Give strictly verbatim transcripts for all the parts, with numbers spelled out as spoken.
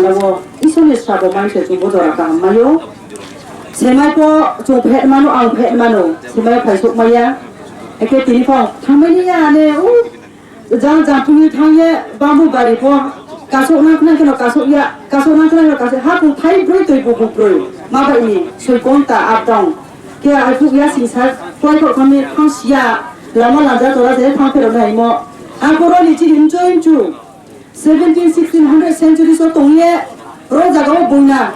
Abo Isorni srabo manse chwngbo jora kaham maio. Semai po chwng phet mano, ang phet mano. Semai phaisuk maya. Eke tini phang thangmani ya ane u. Jang jang tuni thangye bambu bari po. Kasuk nang khna kheno kasuk ya. Kasuk nang khna kheno kasuk. Ha kung thai broi toi bubu broi. Ma bai ni soi konta up down. Ke ai phuk ya sing sa. Klai kok kami thang sia. Lama lanja tora je thang phero nai mo. Ang poro ni chini mchoi mchu. Seventeen, sixteen hundred centuries o tongye, ro jaga o boina.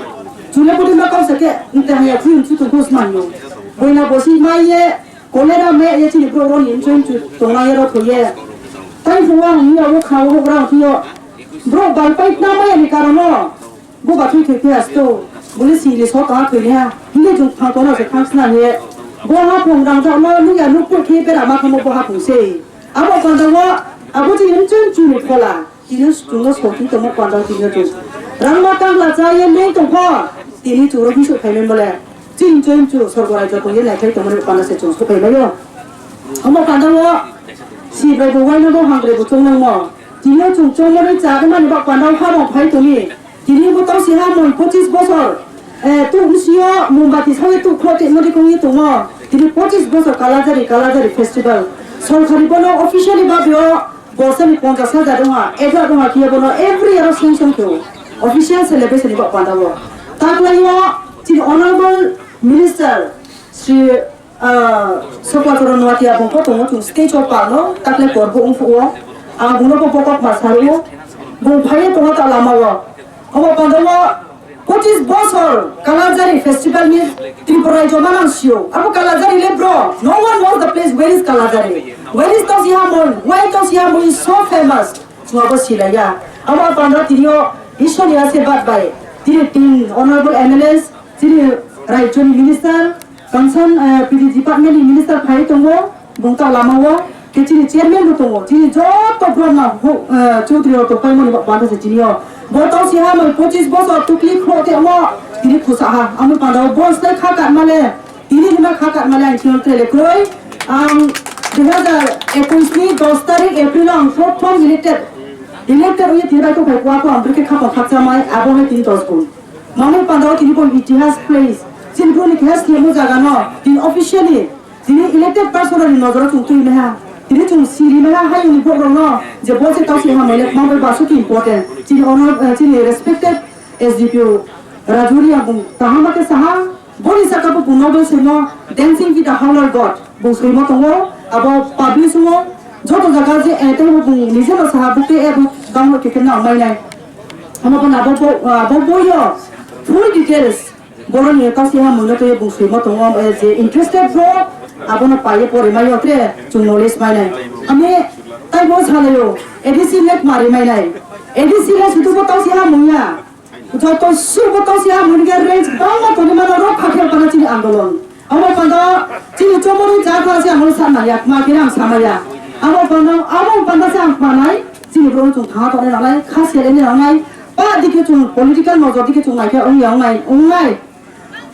Chule pudi ma kausa ke, nte haya phui mchu tong kus manyo. Boina bosi maiye, kolera me ye chini bro ro ni mchu mchu tongna ye ro phuye. Tai phuwa ang ni abo khawo ho bra thiyo. Bro bai pai na maya ni karono. Bo ba thui thoi phiya sto. Bole singli so ta thoi ha. Hinde jung thang tona se thang sna ye. Bo ha phong rang ja no lu ya lu phu khe bera ma khamo bo ha phong se. Abo panda wo, abo je yun chun chun ni phola. Tini chwngno soti tongma panda tini chwng. Rangma tangla cha ye nei tong pho. Tini chwngno bisu khaimai bole. Ching chun chu sorgo rai joto ye nai khai tongma panda se chwng sopai mayo. Omo panda wo. Si bai bo waino bo hangre bo chwng nang mo. Tini chwng chwng mo cha mani ba panda wo ha bo phai toni. Tini bo tau si ha mon pochis bosor. Eh, tu usiyo mombati sawi tu khoti modi kong ye tongo. Tini pochis bosor Kalajari, Kalajari festival. Sorkari bono officially ba bio Bosani ponchas hajar dongha, ek lakh dongha kiya bono every year sanction kyo. Official celebration iba panda wo. Taklai wo, chini honorable minister, Shri, uh, Sokla Choron Nuatia bung koto mo chung stage o palo, taklai korbo ungfu wo. Ang bung no bo bokok ma saru, bung phaiye tongo ta lama wo. Omo panda wo, Pochis bosor Kalajari festival ni Tripura rajyo manang sio. Abo Kalajari le bro. No one knows the place. Where is Kalajari? Where is Tausi Hamon? Why Tausi Hamon is so famous? Chwngabo silaiya. Abo panda tini o Ishwar ni ashirbad bai. Tini tin honorable M L As, tini rajyo ni minister, Concern, eh, P D department ni minister phai tongo, bung ta lama o, ke chini chairman bo tongo, chini joto bromna ho, eh, chudri rok tongpai mani ba, banta se chini o. Bo tau si ha mai pochis bosor tukli kho te mo, tini khusa ha, amo panda o bo slai kha kat male, tini hima kha kat male ang chini tre le kroi, ang dui hazar ekush ni dos tarik April ang prothom elected, elected uye tini bai ko phai kwa ko ang brike kha pa khakcha mai, abo hai tini dos gun. Mangwi pandao tini bo itihas place. Chini bwrwini keha siyamo jaga no. Tini officially, tini elected person ni nojoro chwng twi meha. Tini chwng siri meha hayungni borok rok no je bo se tausi hamai le mangwi basu ki important. Chini honor, eh, chini respected S D P O Rajuri abung kaham khe saha. Boni saka bo noble simo dancing with the howler god. Bo swimo tongo, abo publish mo. Joto jaga je, eh, tei bo bung nije no saha bukte, eh, download khe khe nang mai nai. Amo bo na bo, bo, ah, bo boyo full details boroni kaisi ha mungno tei bung swimo tongo, eh, je interested bo abono paiye pore mayo tre chwng knowledge mai nai. Ami tai bo salayo A D C lek mari mai nai. A D C le sudu bo tausi ha mungya. Joto subo tausi ha mungya range bangma toni mano rok khakhe pana chini andolon. Amo panda chini chomoni jakha se amo sana ya, ma khe ang sama ya. Amo panda, amo panda se ang panai, chini bro chung tha to nai, khasi le nai, pa dike chung political nojor dike chung nai khe ong ya, ong nai, ong nai.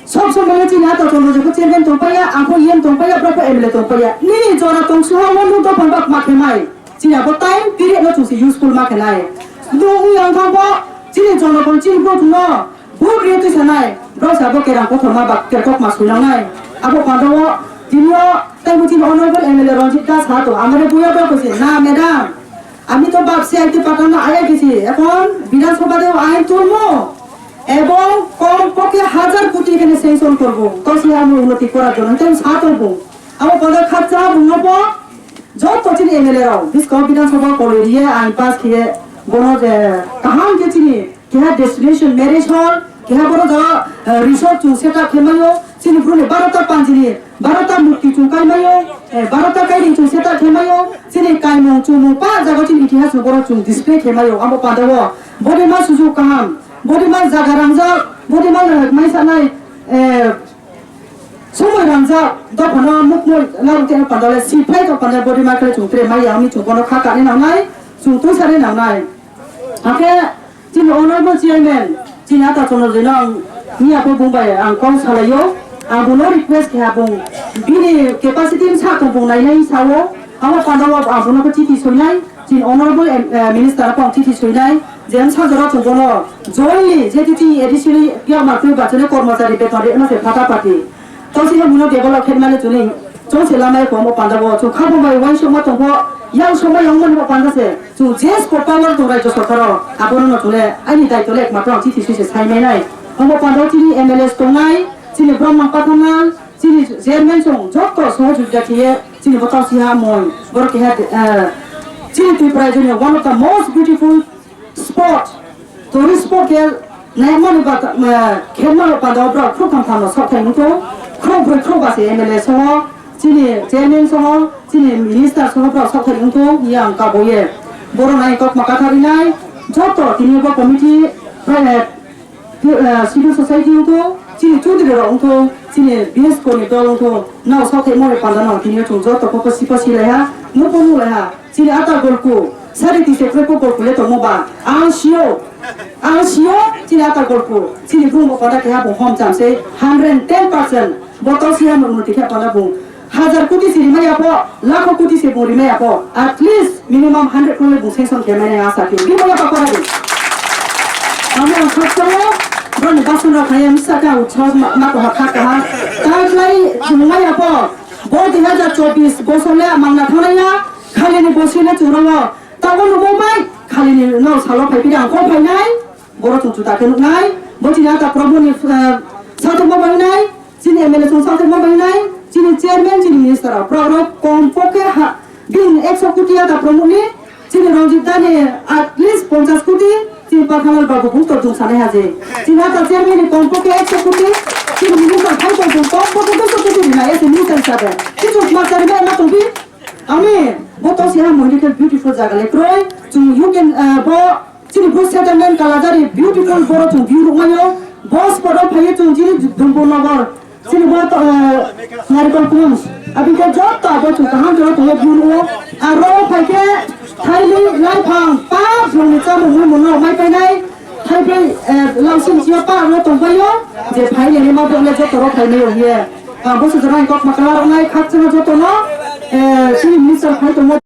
Sob sob mane chini ato chondro jeko chairman tong paya, ang pho yen tong paya, bro pho M L A tong paya. Nini jora tong suha mo nu to phan bak ma khe mai. Chini abo time period no chwngse useful ma khe nai. Nung yang thang bo chini jonogon chini bro no bhut ri twi sanai. Bro sa bo kerang kothoma bak kerkok ma sui nang nai. Abo panda o tini o tai bo chini honorable M L A Ranjit Das ha to amare buya bro ko se na madam. আমি তো ভাবছি আইতে পারতাম না, আয়া গেছি। এখন বিধানসভাতেও আইন তুলবো এবং কমপক্ষে হাজার কোটি এখানে স্যাংশন করবো। তো সে আমি উন্নতি করার জন্য। তাই আমি সাথ হবো। আমার পদে খাচ্চা, বুঝবো। যত চিনি এমএলএ রাও, বিশ কম বিধানসভা কলেরিয়ে আইন পাস খেয়ে বনো যে কাহান যে চিনি, কেহা ডেস্টিনেশন ম্যারেজ হল, কেহা বড় জায়গা, আহ, রিসোর্ট চুন সেট আপ খেমাইও, চিনি ব্রুনে বারোটা পাঞ্জিনি, বারোটা মূর্তি চুন কাইমাইও, এ, বারোটা কাইরিং চুন সেট আপ খেমাইও, চিনি কাইমুং চুমুং পা জায়গা চিনি ইতিহাস বড় চুন ডিসপ্লে খেমাইও, আমো পাদাও, বডি মা সুযোগ কাহাম, body ma jaga rangjak, body ma maisa nai, eh, somoi rangjak, dophano mukmoi labu teno pandale, siphai to pandale body ma khe chwng tre mai ya, ami chwng bono kha kani nangnai, chwng twi sari nangnai. Akhe chini honorable chairman, chini ata chono jino ang ni apo bung bai ang kong salaio, ang bono request khe bung bini capacity sa tong bung nai nai sao, amo pandao ang bono ko chiti soinai, chini honorable, eh, minister apo ang chiti soinai, Jem sajora chwng bono jointly je tei chini additional yakma twi bachane kormochari beton rema se phata pati. Tosi ha muno develop khe mane chwng chwng se lamai komo panda bo chwng khabo bai wansukma tongpho yang somai yang mani bo panda se chwng je spot power tong Rajya Sarkar o abono no chwle ani daityo le ekmatro ang chithi sui se sai mai nai. Omo panda o chini M L A tongnai, chini Brahma Pathanal, chini chairman chwng jotto sohojogita khiye chini bo tausi ha moi borok keha, eh, chini Tripura joni one of the most beautiful sport, tourist sport khe naimani ba, eh, khelma panda o borok khuk tham tham no sok thai nukho, khuk brwi khuk ba se M L A soho, chini chairman soho, chini minister soho borok sok thai nukho, yang kabo ye. Borok nai kokma kathar rinai, jotto tini bo committee, eh, Civil society wngkho, chini chudri rok wngkho, chini B S K ni dol wngkho, nao sathai mori panda no tini chwng joto koko sipa silaiha, nupo nulaiha, chini ata golku, sari tise kre po golku le tongmo ba, ang sio, ang sio, chini ata golku, chini bumbo panda keha bo hom chamse, hundred ten percent, botol siya no unnoti khe panda bung. Hajar koti se rimaya pho, lakho koti se bo rimaya pho, at least minimum hundred crore le bo sanction khe mani asa khe. Bini ya papa rabi. Ami ang khakchangma, bro ni basan rok khaya misa kha utsaho ma, ma ko ha kha kha. Ta khlai chumaya pho, bo dui hajar chobbish bosor le mangna thangnaya, khali ni bosi le churao. Ta bo no bo bai, khali ni no salo phai pida ang ko phainai. Borok chwng chuta khe nuknai, bo chini ata Prabhu ni, eh, sathakma bai nai, chini M L A chwng sathakma bai nai, chini chairman, chini minister rok, borok rok kom pokhe ha, bini ekso koti ata Prabhu ni, chini Ranjit da ni at least ponchas koti, chini Pathanal Babu bung to dung sanai haje. Chini ata chairman ni kom pokhe ekso koti, chini minister khai to dung kom pokhe duiso koti rinai, ese minister hisabe. Kichu ma chari ma tongbi, Ami, bo tosi ha moini khe beautiful jaga le kroi. Chwng you can, uh, bo chini bo settlement Kalajari beautiful boro chwng view rwkmaio. Bo spot o phaiwi chwng chini Dumbur Nagar. Chini bo to, uh, Narikol Kunj. Abi khe joto abo chwng kaham jora tongwi view rwo. Aro phai khe thaili laiphang pa bwrwngni chamung mui mungno mai painai. Thaiphai, eh, lausing chiya pa ro tongpaio, je phai nini ma bokle joto ro phai nai ye. Ah, bo se jora kok ma kala ro nai khak chana joto no, eh, chini minister phai tongma.